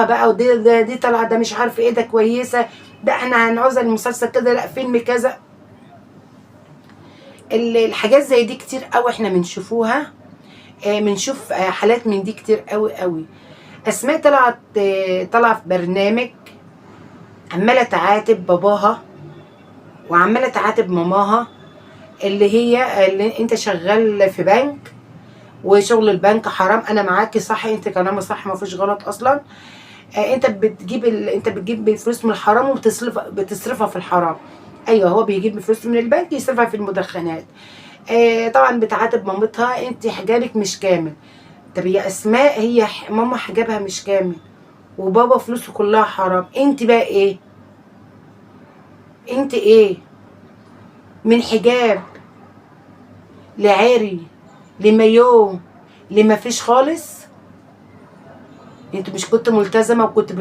بقى، ودي دي طالعه، ده مش عارف ايه، ده كويسه، ده احنا هنعوز المسلسل كده، لا فيلم كذا. الحاجات زي دي كتير قوي احنا بنشوفوها، بنشوف حالات من دي كتير قوي قوي. اسماء طلعت طالعه في برنامج عماله تعاتب باباها وعماله تعاتب ماماها، اللي هي اللي انت شغال في بنك وشغل البنك حرام. انا معاكي صح، انت كلامك صح، ما فيش غلط اصلا. انت بتجيب انت بتجيب فلوس من الحرام وبتصرف بتصرفها في الحرام. ايوه، هو بيجيب فلوس من البنك يصرفها في المدخنات. طبعا بتعاتب مامتها، انت حجابك مش كامل. طب يا اسماء، هي ماما حجابها مش كامل وبابا فلوسه كلها حرام، انت بقى ايه؟ انت ايه؟ من حجاب لعري لمايو لما فيش خالص. انت مش كنت ملتزمة وكنت